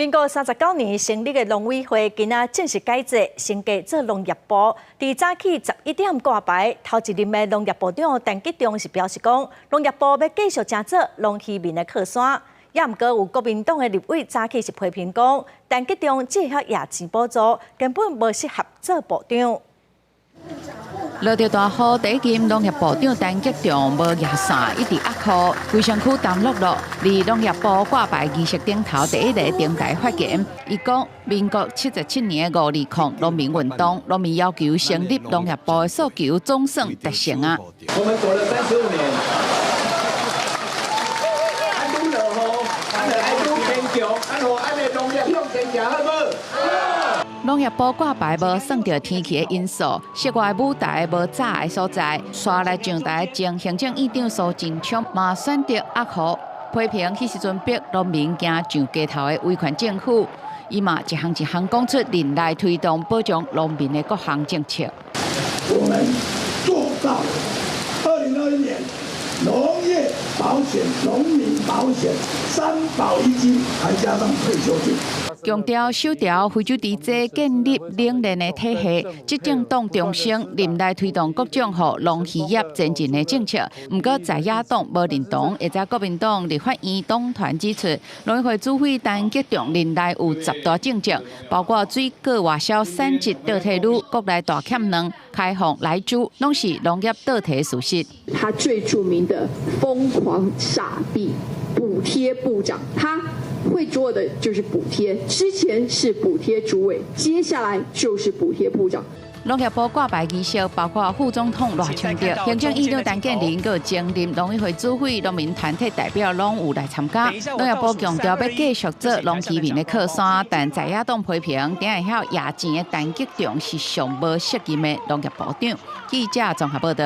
民國39年成立的農委會，今仔正式改制，升格做農業部。佇早起11點掛牌，頭一任的農業部長陳吉仲是表示講，農業部欲繼續誠做農漁民的靠山。也毋過有國民黨的立委早起是批評講，陳吉仲只會曉掖錢補助，根本無適合做部長。落著大雨，第一任農業部長陳吉仲無攑傘，一直壓雨，規身軀澹漉漉。佇農業部掛牌儀式頂頭，第一个登台發言，伊講：民國77年520農民運動，農民要求成立農業部的訴求總算達成啊！我們走了35年，愛愈落雨，咱就愛愈堅強，咱予咱的農業向前行，好無？農業部掛牌無算著天氣的因素，室外舞台無罩的所在，紲來上台前行政院長蘇貞昌嘛選擇壓雨，批評彼時陣逼農民行上街頭的威權政府，伊嘛一項一項講出任內推動保障農民的各項政策。我們做到2021年農業保險、農民保險三保一金，還加上退休金。強調首條非洲豬瘟建立冷鏈的體系，執政黨重申任內推動各種予農漁業前進的政策。毋過在野黨無認同，或者國民黨立法院黨團指出，農委會主委陳吉仲任內有10大政績，包括水果外銷產值倒退嚕、國內大欠糧、開放萊豬，攏是農業倒退事實。他最著名的瘋狂傻幣補貼部長，他會做的就是補貼，之前是補貼主委，接下來就是補貼部長。農業部掛牌儀式包括副總統賴清德、行政院長陳建仁、閣前任農委會主委、農民團體代表攏有來參加。農業部強調欲繼續做農漁民的靠山，但在野黨批評，定會曉掖錢的陳吉仲是上無適任的農業部長。記者綜合報道。